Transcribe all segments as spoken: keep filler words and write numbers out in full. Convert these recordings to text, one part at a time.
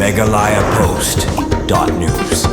Meghalaya Post dot news.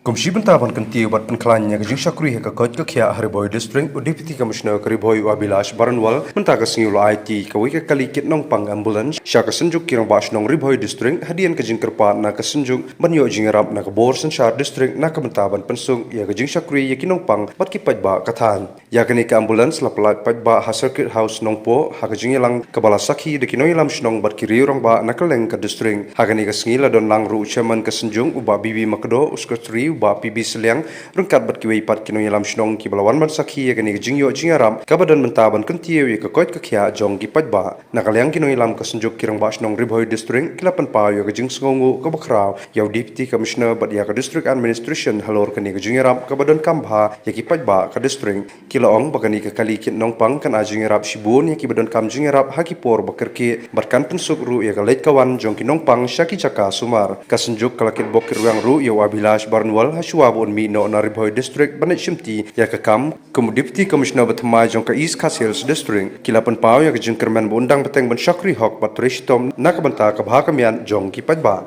Kum shi bynta ban kyntiew bad pynkhlaiñ ïa ka jingshakri ha ka koit ka khiah ha Ri Bhoi District, u Deputy Commissioner ka Ri Bhoi u Abhilash Baranwal mynta ka sngi u la aiti kawei ka kali kit nongpang ambulance sha ka Synjuk ki Rangbah Shnong Ri Bhoi District hadien ka jingkyrpad na ka Synjuk ban ïoh jingïarap na ka bor synshar district na ka bynta ban pynsuk ïa ka jingshakri ïa ki nongpang bad ki paidbah ka thaiñ. Ïa kane ka ambulance la pyllait paidbah ha Circuit House Nongpoh ha ka jingïalang kaba la sakhi da ki nongïalam shnong bad ki riew rangbah na kylleng ka district. Ha kane ka sngi la don lang ruh u Chairman ka Synjuk u Bah B B Makdo, u Secretary u Bah P B Sliang, ryngkat bad kiwei pat ki nongïalam shnong kiba la wan ban sakhi ïa kane ka jingïoh jingïarap kaba don mynta ban kyntiew ïa ka koit ka khiah jong ki paidbah. Na ka liang ki nongïalam ka Synjuk ki Rangbah Shnong Ri Bhoi District ki la pynpaw ïa ka jingsngewnguh kaba khraw ïa u Deputy Commissioner bad ïa ka District Administration halor kane ka jingïarap kaba donkam bha ïa ki paidbah ka district. Ki la ong ba kane ka kali kit nongpang kan ai jingïarap shibun ïa kiba donkam jingïarap ha ki por ba kyrkieh bad kan pynsuk ruh ïa ka leit ka wan jong ki nongpang sha ki jaka sumar. Ka Synjuk ka la kitbok kitrwiang ruh ïa u Abhilash Baranwal ha shuwa ba un mih noh na Ri Bhoi District ban leit shimti ïa ka kam kum u Deputy Commissioner ba thymmai jong ka East Khasi Hills District. Ki la pynpaw ïa ka jingkyrmen ba un dang bteng ban shakri hok bad trei shitom na ka bynta ka bha ka miat jong ki paidbah.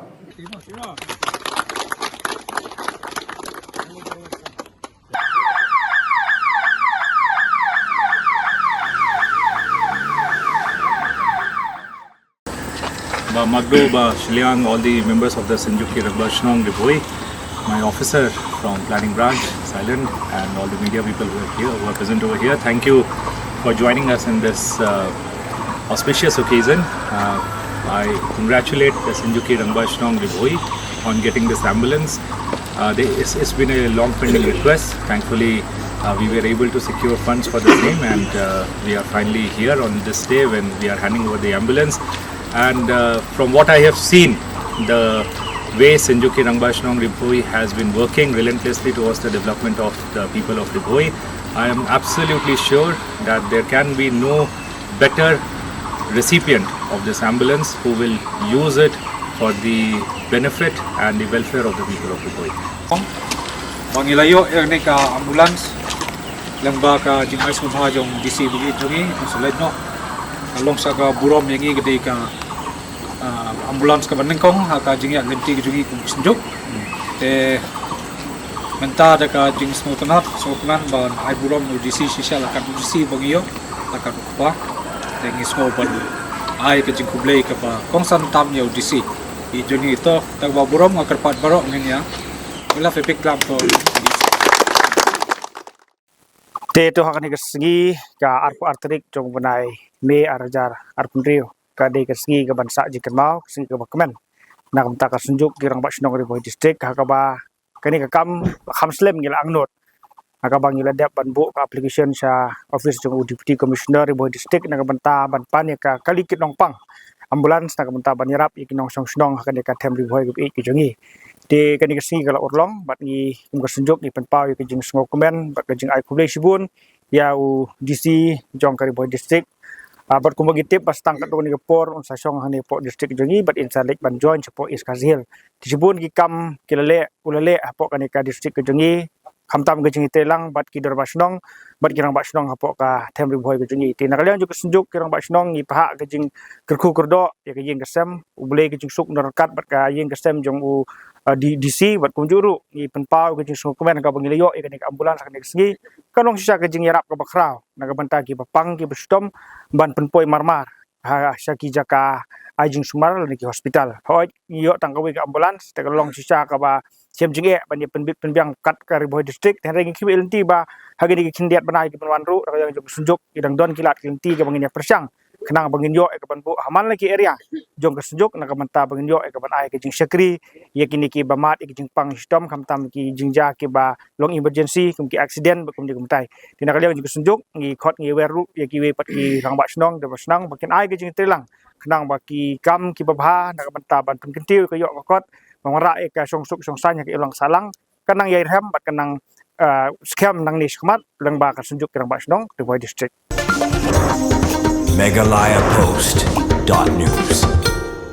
Bah Magdo, Bah Shiliang, all the members of the Synjuk ki Rangbah Shnong Ri Bhoi, my officer from Planning Branch, Silent, and all the media people who are here, who are present over here. Thank you for joining us in this uh, auspicious occasion. Uh, I congratulate the Synjuk ki Rangbah Shnong Ri Bhoi on getting this ambulance. Uh, they, it's, it's been a long pending request. Thankfully, uh, we were able to secure funds for the same, and uh, we are finally here on this day when we are handing over the ambulance. And uh, from what I have seen, the way Synjuk ki Rangbah Shnong Ri Bhoi has been working relentlessly towards the development of the people of Ri Bhoi, I am absolutely sure that there can be no better recipient of this ambulance who will use it for the benefit and the welfare of the people of Ri Bhoi. Ba ngi la ïoh ïa kane ka ambulance lyngba ka jingai sngewbha jong D C ba ïeit jong ngi, Council Lait noh. Ka long sa ka burom ïa ngi ka dei ka ah, ambulance kaba nyngkong ha ka jingïaid lynti ka jong ngi kum ki Synjuk. Te mynta da ka jingsngewtynnat sngewkmen ban ai burom ïa u D C shisha la kat u D C ba ngi ïoh la kat u kpa. Te ngi sngew ban ai ka jingkhublei kaba kongsan tam ïa u D C. I jong ngi to, tang ba burom, nga kyrpad baroh ngin ïa. We'll have a big clap for Te to ha kane ka sngi ka arphew ar tarik jong u bnai May ar hajar arphew hynriew, ka dei ka sngi kaban sah jingkynmaw, ka sngi kaba kmen na ka bynta ka Synjuk ki Rangbah Shnong Ri Bhoi District, ha kaba kane ka kam ba kham slem ngi la angnud, ha kaba ngi la dep ban buh ka application sha office jong u Deputy Commissioner Ri Bhoi District na ka bynta ban pan ïa ka kali kit nongpang, ambulance, na ka bynta ban ïarap ïa ki nongshong shnong ha kane ka them Ri Bhoi kaba ïeit ka jong ngi. Te kane ka sngi ka la urlong bad ngi kum ka Synjuk ngi pynpaw ïa ka jingsngewkmen bad ka jingai khublei shibun ïa u D C jong ka Ri Bhoi District. Ah, bad kumba ngi tip ba tang katto katne ka por un sa shong hangne hapoh district jong ngi bad in sa leit ban join shapoh East Khasi Hills. Te shibun ki kam ki la leh, u la leh hapoh kane ka district ka jong ngi, khamtam ka jingïatreilang bad ki dorbar shnong bad ki rangbah shnong hapoh ka them Ri Bhoi ka jong ngi. Te na ka liang jong ka Synjuk ki rangbah shnong ngi phah ka jingkyrkhu kyrdoh ïa ka ïing ka sem, U Blei ka jingsuk nongryngkat bad ka ïing ka sem jong u, uh, D-, D C, bad kumjuh ruh ngi pynpaw ka jingsngewkmen kaba ngi la ïoh ïa kane ka ambulance ha kane ka sngi. Ka long shisha ka jingïarap kaba khraw na ka bynta kiba pang kiba shitom ban pynpoi marmar ha sha ki jaka ai jingsumar lane ki hospital. Hooid, ngi ïoh tang kawei ka ambulance, te ka long shisha kaba shem jingeh ban ïa pynbit pynbiang kat ka Ri Bhoi District. Te hynrei ngi khmih lynti ba ha kine ki khyndiat bnai ki ban wan ruh, na ka liang jong ka Synjuk ki dang don ki lad ki lynti kaba ngin ïa pyrshang khnang ba ngin ïoh ïa ka ban buh ha man la ki area jong ka Synjuk, na ka bynta ba ngin ïoh ïa ka ban ai ka jingshakri ïa kine kiba mad ïa ki jingpang shitom, khamtam ki jingjia kiba long emergency kum ki accident bad kumne kumtai. Te na ka liang jong ka Synjuk ngi khot ngi wer ruh ïa kiwei pat ki rangbah shnong, dorbar shnong ba kin ai ka jingtreilang khnang ba ki kam kiba bha na ka bynta ban pynkyntiew ïa ka ïoh ka kot, ban wanrah ïa ka shongsuk shongsaiñ ha ka imlang sahlang, kan nang ïai rhem bad kan nang, uh, skhem nangne shakhmat lyngba ka Synjuk ki rangbah shnong Ri Bhoi District. Meghalaya Post dot news.